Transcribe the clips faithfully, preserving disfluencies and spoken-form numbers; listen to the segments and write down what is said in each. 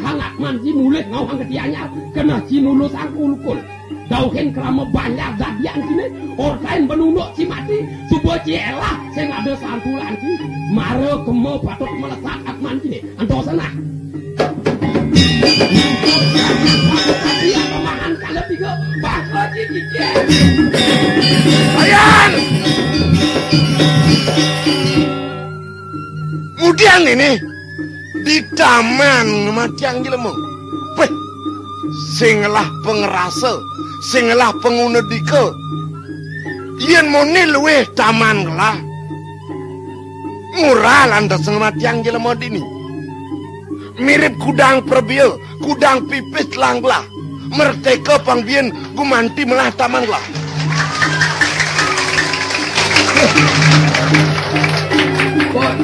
Hang Atman ji mulih ngauhang ka Gianyar, keneh ji nulusang kulkul. Dauhin krama banjar dadian kine, ortain benunuk ji mati, suba ji elah sing ada santulan ji, mara kema patut melesat Atman kine. Ento senah. Iya, pemahan kala tiga, baka ji kicik. Ayan! Mudian ini di taman ngamatiang jelema. Weh, sing ngelah pangrasa, sing ngelah pangunedika. Yen mone luih taman gelah, murah lantas ngamatiang jelema dini. Mirip kudang prebia, kudang pipis telang gelah. Merteka pang bien gumanti melah taman gelah.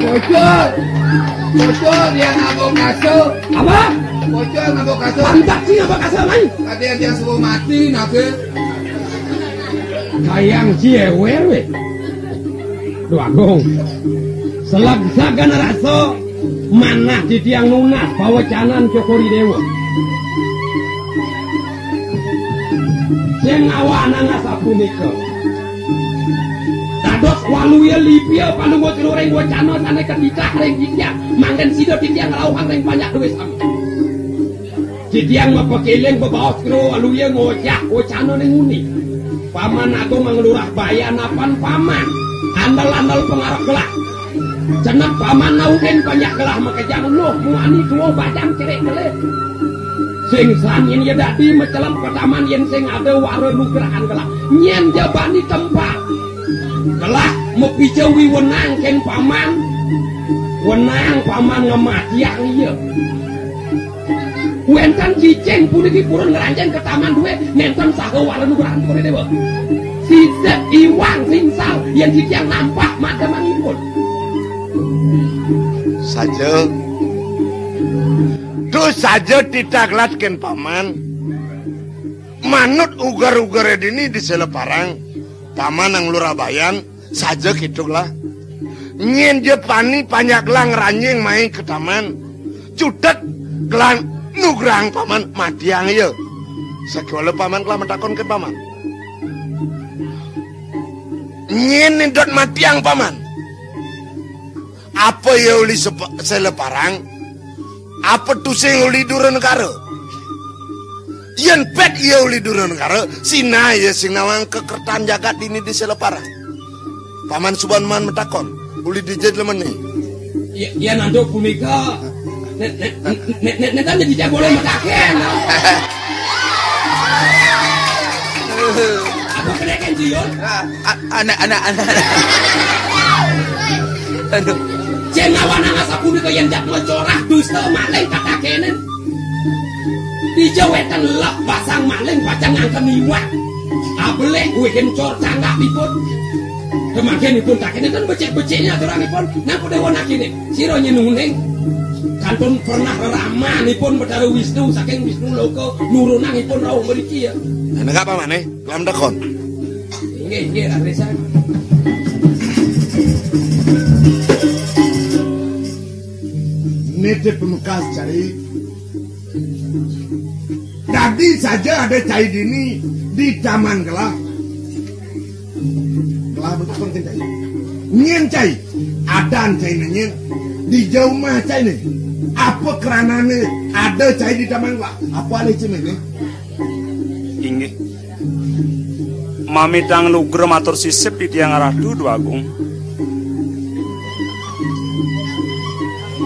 Bocor. Bocor dia ngabuk kaso. Apa? Bocor ngabuk kaso. Pantak sih ngabuk kaso, mai. Tadi dia suruh mati, nabe? Kayang ciewer, weh. Duh Agung. Selag sagan rasa manah titiang nunas pawecanan Cokor I Dewa. Sing awanang asapunika. Dados waluya lipia panunggut ring wacana sane katitah ring titiang, mangkin sida titiang ngrauhang ring panjak duwe sami. Titiang mapakeling bebaos kro waluya ngocah wacana ning uni. Paman Agung Mang Lurah Bayan apan paman andel-andel pangarep gelah. Cenat paman naukin panjak gelah makejang luh muani tua bajang cerik kelih. Sing sanin ya dadi macelep ka taman yen sing ada wara nugrahan gelah. Nyen ja bani tempat. Gelah mapija wiwenang ken paman. Wenang paman ngamatiang iya. Wenten cicing puniki purun ngranjing ka taman duwe, nenten saha wara nugrahan puri dewa. Sisip iwang singsal yen titiang nampah mademangipun. Saja. Duh saja titah gelah ken paman. Manut uger-ugere dini di Sela Parang, paman nang Lurah Bayan, saja kiduk lah. Nyen ja pani panjak gelah ngranjing mai ka taman. Cutet gelah nugrahang paman matiang ya. Sakiwala paman gelah matakon ken paman. Nyen nindot matiang paman. Apa ya uli sepa-, Sela Parang? Apa tusing uli dura negara? Yen pet iya uli dura negara, sinah iya sing nawang kekertan jagat dini di Sela Parang. Paman suban man matakon, uli dija lemene. Ya, ya nantuk punika. Nek, nek, nek, nek, nek, nek, nek, dija boleh mataken. Apa kena kan Jion? Ah, a-, anak, anak, anak, anak. Aduh. Yen awanang asapunika yen jak macorah dusta maling katakenen. Dija wenten lep basang maling pacang ngangken iwak. Abelih wihin cor tanggapipun. Kemangkin ipun takene ten becik-beciknya aturanipun. Nang kuda wana kini. Sira nyenuning. Kantun pernah reramanipun Betara Wisnu saking Wisnu Loka nurunang ipun rauh mriki ya. Nah, negak pamane, kelam tekon. Inggih, inggih, raresan. Nitip pemekas cari. Dadi saja ada cai dini di taman gelah. Gelah betul kan cai. Nyen cai, adan cai nyen. Di jauh mah cai ni. Apa keranane ada cai di taman gelah? Apa alih cai ni? Inggih. Mamitang lugra matur sisip titiang Ratu Dwagung.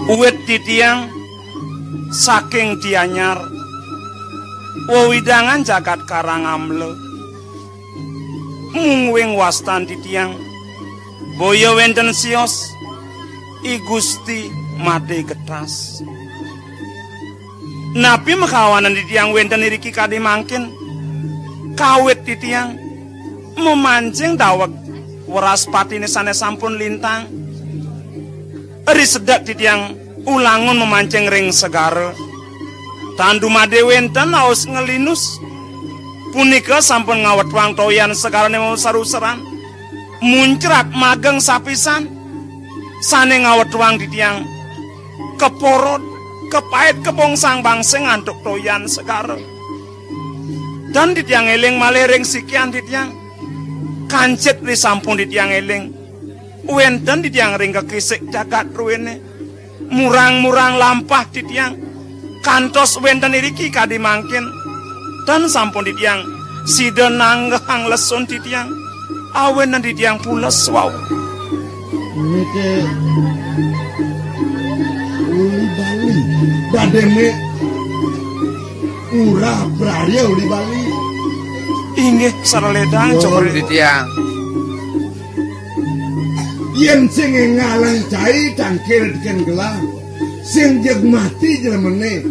Uwit titiang saking Gianyar, wewidangan jagat Karangamla, mungguing wastan titiang, boya wenten sios, I Gusti mate getas. Napi makawanan titiang wenten iriki kadi mangkin? Kawit titiang memancing daweg weraspatine sane sampun lintang. Ri sedek titiang ulangun memancing ring segara. Tan dumade wenten aus ngelinus. Punika sampun ngawetwang toyan segarane mau saruseran. Muncrat mageng sapisan. Sane ngawetwang titiang keporod, kepait, kebongsang-bangsing antuk toyan segara. Dan titiang eling malih ring sikian titiang. Kancit risampun titiang eling. Wénten titiang ring kakisik jagat druéné. Murang-murang lampah titiang. Kantos wénten iriki kadi mangkin. Tan sampun titiang sida nanggehang lesun titiang. Awénan titiang pules wau. Niki uli Bali. Badéné Ngurah Praria uli Bali. Inggih, sareledang. Yo, cokor. Titiang. Yén sing ngalang cai tangkil tekén gelah, sing jeg mati jlemané.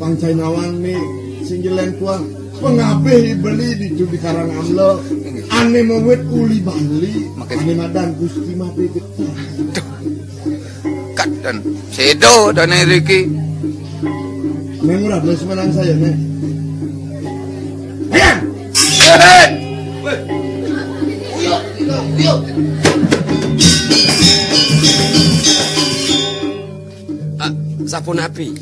Pang cai nawang né, sing jelen tuah. Pengabih beli ditu di Karang Amla. Ané mawit uli Bali. Makin. Ané madan Gusti Mati Getah. Duh. Kat dan sedo dan riki. Mengurap lu semenang saya, Nek. Ayan. Hei. Ah, sapunapi?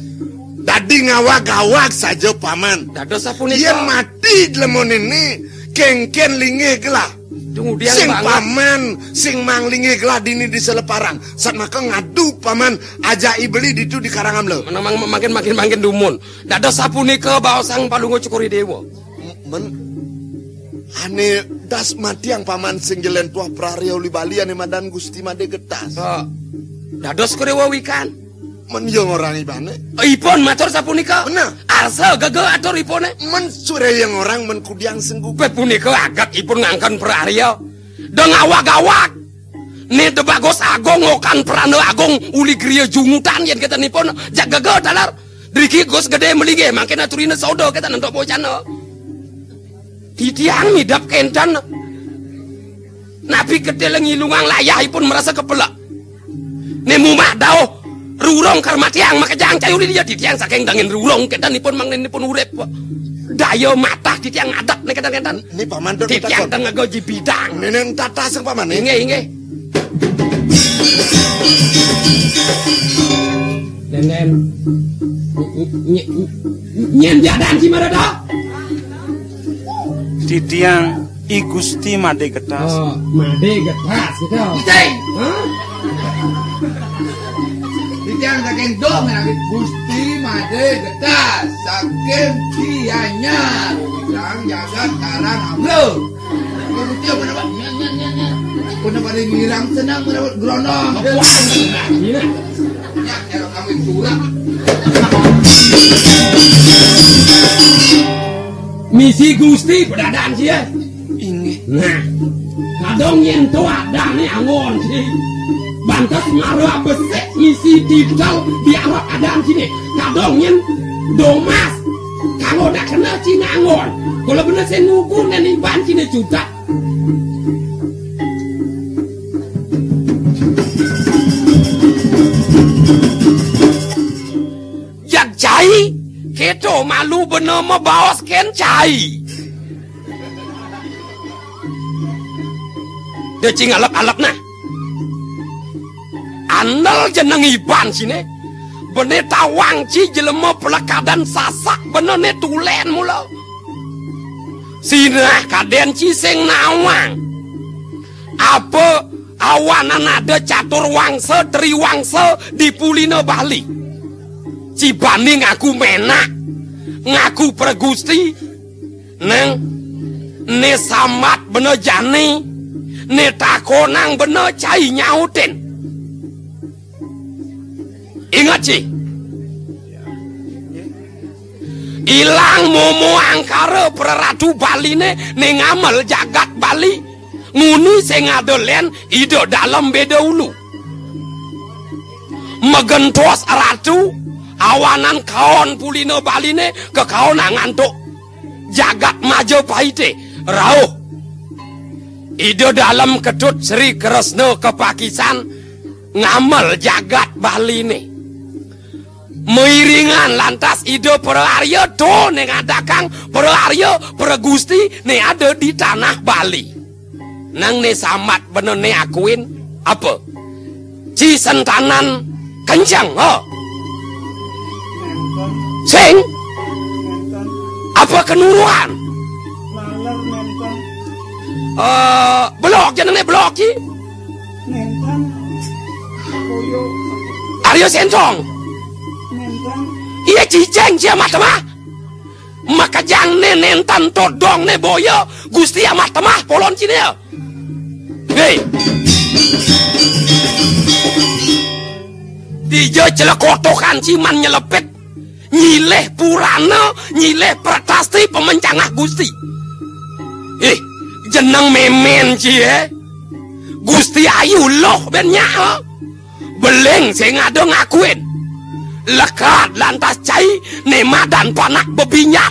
Dadi ngawag-awag saja, Paman. Dados sapunika. Yén mati jlemané né, kénkén linggih gelah. Dumudian sing banget. Paman, sing mang linggih gelah dini di Seleparang. Satmaka ngadu Paman, ajak i beli ditu di Karang Amla. Menang mang-, makin, makin, makin dumun. Dados sapunika baosang Palungguh Cokor I Déwa. Men, ané das matiang Paman sing jelen tuah Praria uli Bali ané madan Gusti Madé Getas. Ha. Dados Cokor I Déwa wikan. Men ya ngorang ibané. Ipun matur sapunika. Bener. Arsa gege atur ipuné. Men surya yang orang men kudiang senggugu. Pé punika agat ipun ngangken Praria. Da ngawag-awag. Né da bagus agung ngokan prana agung uli griya jungutan yén kénten ipun. Jak gege taler. Driki Gus Gedé melinggih mangkin aturina soda kénten antuk bocana. Titiang midap kénten. Napi ketil ngilungang layah ipun merasa kepelek. Né mumah dauh rurung karmatiang makejang cai uli dia titiang saking dangin rurung kénten ipun mangnin ipun urip. Daya matah titiang ngadep né kénten-kénten. Né Paman dong titiang takon. Tengah goji bidang. Nénéng tata sing Paman né. Inggih, inggih. Denden. Ny-, ny-, ny-, nyén jadan si marada? Titiang I Gusti Madé Getas. Oh, Madé Getas gitu. Gusti. Hah? Titiang saking dong lagi Gusti Madé Getas saking Gianyar, sang jagat Karang Amla. Gusti apa nama? Nyat, nyat, nyat, nyat. Pun pada ngirang senang mendapat gerondong. Wah, iya. Nyat, nyat, kami curang. Misi Gusti pedadan sih ya. Inggih. Nah, kadang yén to adané anggon sih. Bantes mara besik misi didol di arep adan sini. Kadang yén domas kanggo dak kena Cina anggon. Kalau bener sing nugu neniban Cina juta. Jak cai, kéto malu bener mabaos kén cai. Dé ci ngalep-alep nah. Andel jeneng iban sine. Bené tawang ci jelema pelekadan Sasak bener né tulen mula. Sinah kadén ci sing nawang. Apa awanan ada catur wangsa, triwangsa di pulina Bali. Ci bani ngaku menak, ngaku pregusti, nang né sambat bener jani, né takonang bener cai nyautin. Ingat ci. Ilang momo angkara praratu Baline né ngamel jagat Bali. Nguni sing ada lén Ida Dalem Beda Ulu. Megentos ratu awanan kaon pulina Baline kekaonang antuk jagat Majapahite rauh. Ida Dalem Ketut Sri Kresna kepakisan ngamel jagat Baline. Mairingan lantas Ida Para Arya to né ngadakang Para Arya, Para Gusti né ada di tanah Bali. Nang né sambat bener né akuin apa? Ci sentanan kenceng, ha. Sing? Nénten. Apa kenuruan? Naler nénten. Eh, belog jenenge belog ki. Nénten. Koyo. Arya Sentong. Nénten. Iya cicing sia mata mah. Makejang ne nénten todong ne boya Gusti Amat Temah polon cine. Hei. Dija celekotokan ciman nyelepit nyilih purana, nyilih prestasi pemencangah Gusti. Ih, jeneng memen cie. Gusti Ayu loh ben nyaa. Beling sing ada ngakuin. Lekad lantas cai nemadan panak bebinyat.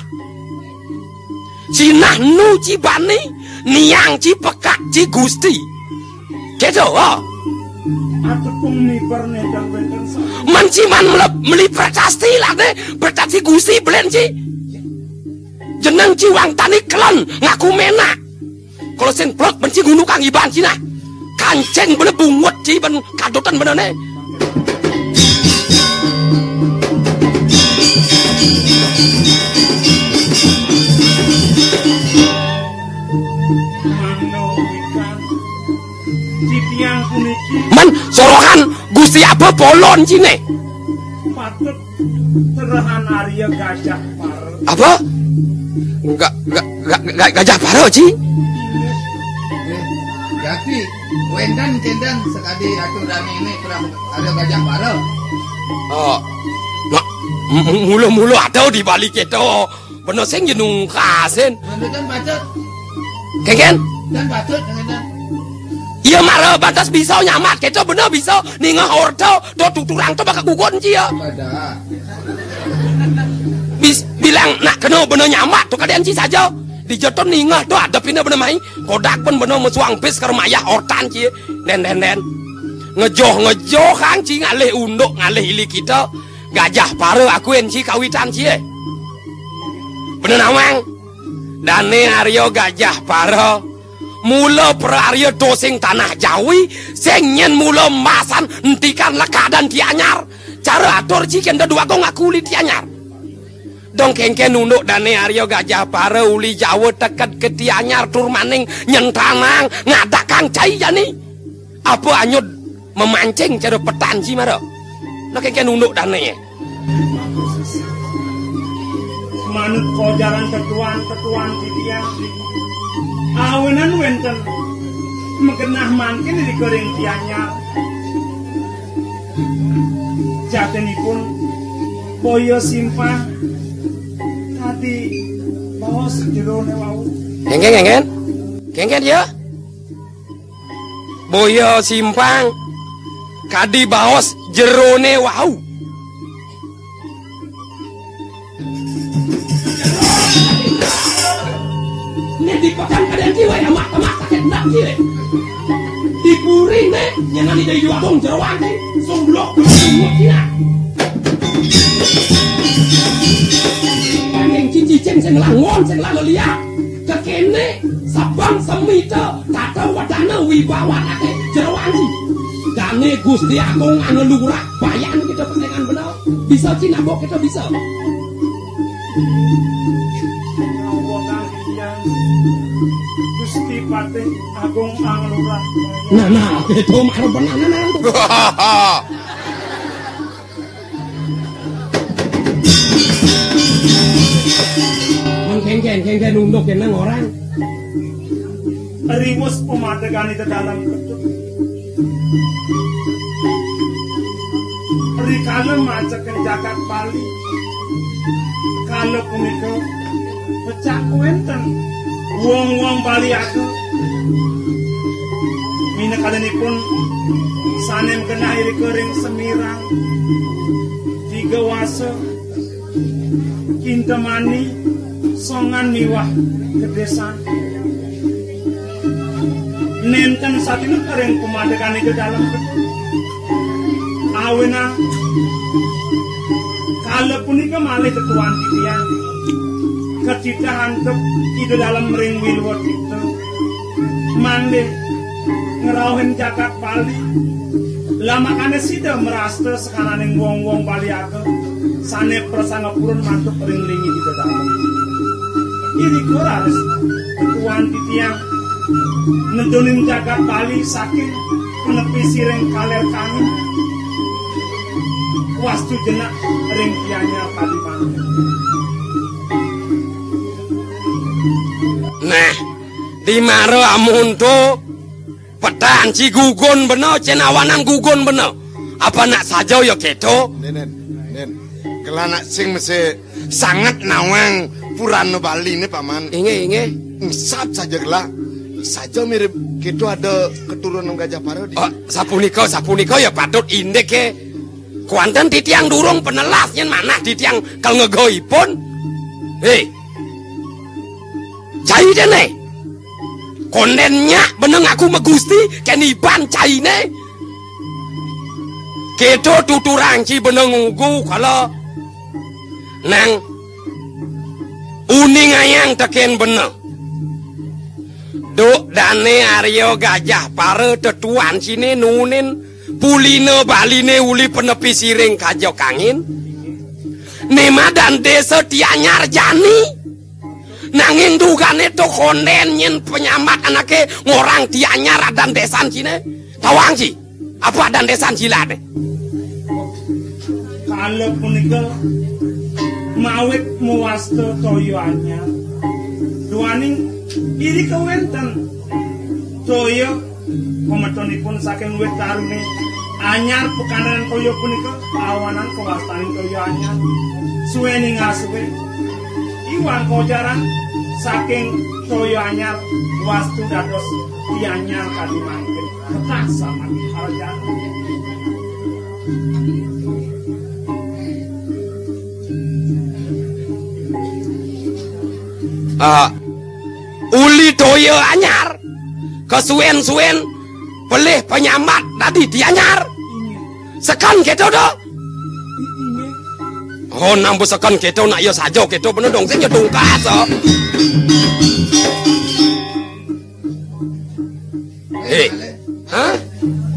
Sinah nu cibani niang ci pekak ci Gusti. Kedo, oh. Atepung miber nedang wénten sa. Man ciman melep meli prestasi lah deh, prestasi Gusti belen ci. Jeneng ci wang tani kelen ngaku menak. Kalau sing plot benci ngunu kang iban cina. Kancing bele bungut ci ben kadotan benene. Mangga wikan titiang puniki. Man sorohan Gusti apa polon cine. Patut terehan Arya Gajah Para. Apa? Enggak, enggak, enggak, enggak Gajah Para, Ci. Jati, wénten kénten sekadi aturane ini kurang ada Gajah Para. Oh. Ma-, m-, m-, mula-mula ada di balik itu. Bener sing jenungkasin. Mboten patut. Kéngkén? Dan patut, kéngkén. Iya mara batas bisa nyamat, kita bener bisa ningeh orta, to tuturang to bakal gugon ci ya. Pada. Bis, bilang nak kena bener nyamat to kadean ci saja. Di jeton ningeh to ada pina bener mai. Kodak pun bener mesuang bis ke rumah ya ortan ci. Den den den. Ngejoh-ngejoh kang ci ngalih unduk ngalih ili kita. Gajah Para akuin ci kawitan ci. Bener nawang. Dane Arya Gajah Para. Mula prarya dosing tanah Jawi, sing nyen mula masan entikan lekadan Tianyar. Cara atur ci kenda dua gong aku uli Tianyar. Dong kéngkén unduk dane Arya Gajah Para uli Jawa teked ke Tianyar tur maning nyentanang ngadakang cai jani. Apa anyud memancing cara petan ci mara. Nah kéngkén unduk dane. Manut kojaran tetuan-tetuan titiang. Awenan wénten megenah mangkin di kering Tianyar. Jatinipun boya simpang kadi baos jerone wau. Kéngkén, kéngkén. Kéngkén ya. Boya simpang kadi baos jerone wau. Nek dipekan kadang kiwe amat amat sakit ndak kiwe. Dipuri nek nyenani dari dua kong jeroan sing sumblok sumblok kina. Angin cincin sing langon sing lalu liat. Kekene sabang semita tata wadana wibawanake jeroan. Dane Gusti Agung anu lurah bayan kita pendengan bener. Bisa cinabok kita bisa. Gusti Patih Agung Anglurah. Nah, nah, itu mah benar, nah, nah. Mengkengken, kengken unduk kenang orang. Riwus pemadegane tedalam ketut. Rikala maceking jagat Bali. Kala punika pecak wenten wong-wong Bali Aga. Minakadanipun sane mgenah irika ring Semirang. Tiga wasa Kintamani, Songan miwah Gedesan. Nenten satinut ring pamadegane gedalem. Awena kala punika malih tetuan titiang. Ketitah antep Ida Dalem ring Wiluwa Tirta. Mangde ngrauhin jagat Bali. Lamakane sida merasta sekananing wong-wong Bali Aga. Sané prasangga purun mantuk ring linggih Ida Dalem. Irika raris tuan titiang nedunin jagat Bali saking penepi siring kaler kami. Wastu jenak ring Gianyar Kadimanten. Nah, di mara amun to petan ci gugun bena, cén awanan gugun bena. Apa nak saja ya kéto? Nen, nen, nen. Gelah nak sing mesti sangat nawang Purana Bali né, Paman. Inggih, inggih. Engsap saja gelah. Saja mirip kéto ada keturunan Gajah Para di. Oh, sapunika, sapunika ya patut indik, eh. Kuanten titiang durung penelas nyén manah titiang kal ngega ipun. Hé. Cai déné. Kondén nyak bena ngaku magusti, kén iban cainé. Kéto tuturang ci bena ngugu kala. Nang uningayang tekén bena. Duk dané Arya Gajah Para tetuan ciné nunin pulina Baliné uli penepi siring kaja kangin. Né madan désa Tianyar jani. Nanging dugané to kondén nyén panyambat anaké ngorang Tianyar adan désan ciné. Tawang ci. Apa adan désan cilané? Kala punika mawit mawasta toya anyar. Duaning irika wénten toya pametonipun saking wit taruné anyar pekananan toya punika awanan kawastanin toya anyar. Suwéning asuwé iwang kojaran saking toya anyar wastu dados Tianyar kadi mangkin. Ketah samadi arjana. Ah, uli toya anyar, kasuwén-suwén pelih panyambat dadi Tianyar. Seken kéto, Dok? Oh, nambu seken kéto, nak ya saja kéto, bener dong, sing ya tungkas, oh. Eh, hah?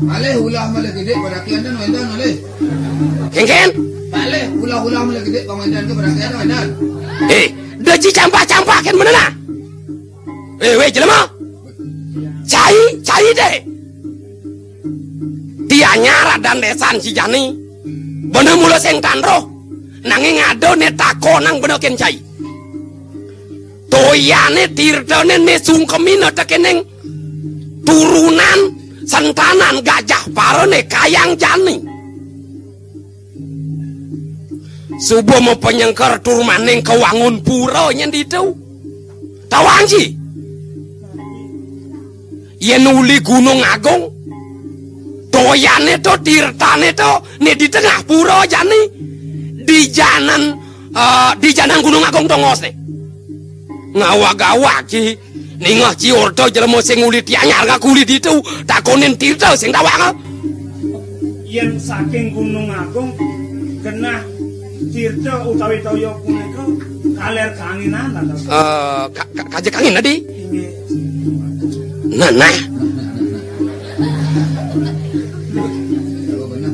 Malih ulah malih gedé padakian dan wendan malih. Kéngkén? Malih ulah-ulah malih gedé pangwendan ke padakian dan wendan. Eh, da ci campah-campah kén bener nah. Eh, wéh, jelema. Cai, cai dé. Tianyar adan désan ci jani. Bener mula sing tan roh. Nanging ada né takonang bener kén cai. Toyané tirtané né sungkemina tekéning turunan sentanan Gajah Parané kayang jani. Suba mapanyengker tur maning kawangun pura nyén ditu. Tawang ci. Yén uli Gunung Agung, toyané to, tirtané to, né di tengah pura jani, di janan, eh, di janan Gunung Agung tongosné. Ngawag-awag ci, ningeh ci orta jelema sing uli Tianyar ngaku uli ditu, takonin tirta sing tawang. Yén saking Gunung Agung, genah tirta utawi toya punika kaler kanginan, lantas. Eh, ka-, ka-, kaja kangin, Adi? Inggih. Nah, nah.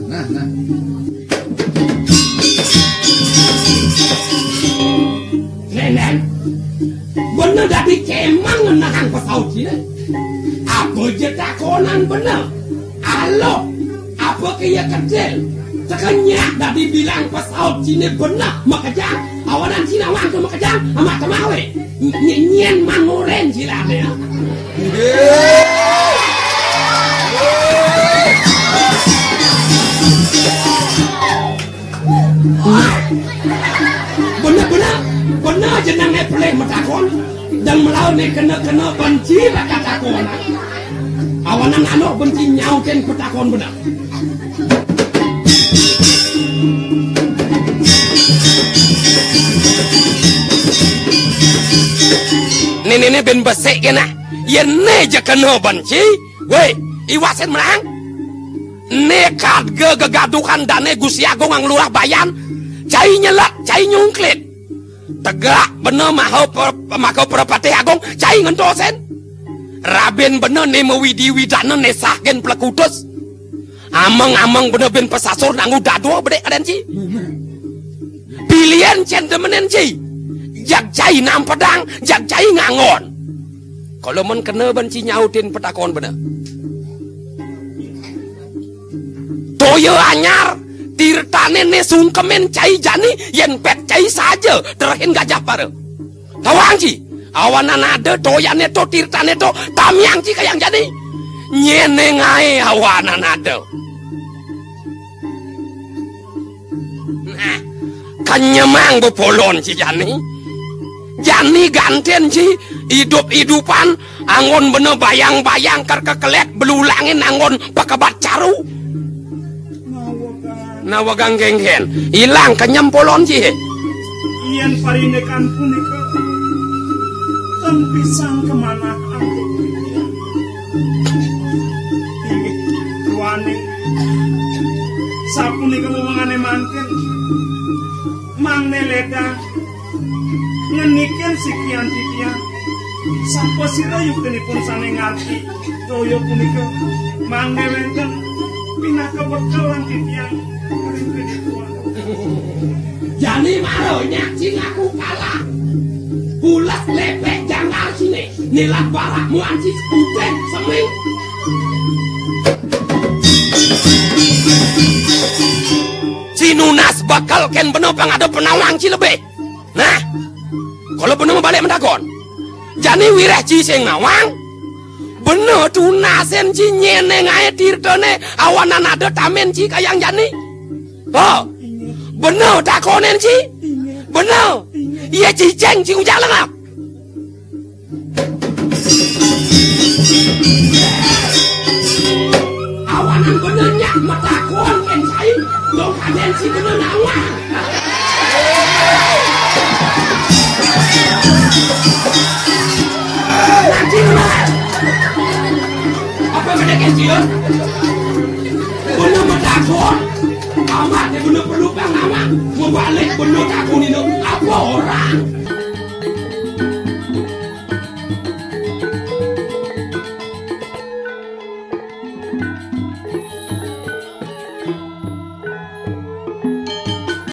Nah, nah. Nénéng, bener dadi kémang ngenahang pesaut ciné. Apa ja takonan bener? Aloh, apa ké ya kedil? Teka nyak dadi bilang pesaut ciné bener makejang. Awanan ci nawang ké makejang, amat temawe. Ny-, ny-, nyén manguren cilané, ya. Bener-bener, bener jenenga pelih matakon, dan melaut né kena-kena benci bakal takon. Awanan anak benci nyautin petakon bener. Nénéné ben besik kéné. Yén né ja kena benci, wéh, iwasin menang. Né kadga gegaduhan dané Gusti Agung Ang Lurah Bayan, cai nyelet, cai nyungklit. Tegak bener maha per-, maka Prapatih Agung, cai ngentosin. Rabin bener né mawidi-widana né sah gén plekutus. Ameng-ameng bener bin pesasur nanggu dadua bedék kadén ci. Pilihan cen demenin ci. Jag cai nampedang, jag cai nganggon. Kala men kena ban ci nyautin petakon bener. Toya anyar, tirtane ne sungkemin cai jani, yen pet cai saja, terehin gajah para. Tawang ci, awanan ada toyane to, tirtane to, tamiang ci kayang jani. Nyene ngae awanan ada. Nah, kenyemang bepolon ci jani. Jani ganten ci idup-idupan anggon bena bayang-bayang ker kekelet belulangin anggon pekebat caru. Nawegang genggen, ilang kenyem polon ci. Yen parindekan punika ten pisang kemanah antuk titiang. Inggih, ruaning sapunika wewengane mangkin. Mangda ledang ngenikin sikian titiang. Sapa sira yuktinipun sane ngarti toya punika? Mangda wenten pinaka bekal lan titiang ring kedituan. Jani mara nyak sing aku kalah. Bulat lepek janggal sini. Nilah barak muan si putih seming. Si nunas bakal ken bena pang ada penawang ci lebih. Nah, kalau bena balik mendagon. Jani wireh ci sing nawang. Bena tunasen ci nyene ngae tirtane awanan ada tamen ci kayang jani. Ho. Bena takonen ci. Bena. Iya ciceng ci ujak lengap. Awanan bener nyak metakon ken sai, dong kaden si bener nawang. Nanti bener. Apa bener ken sia? Bener metakon. Amat dia bener perlu bang amat. Mau balik bener takon ini. Apa orang?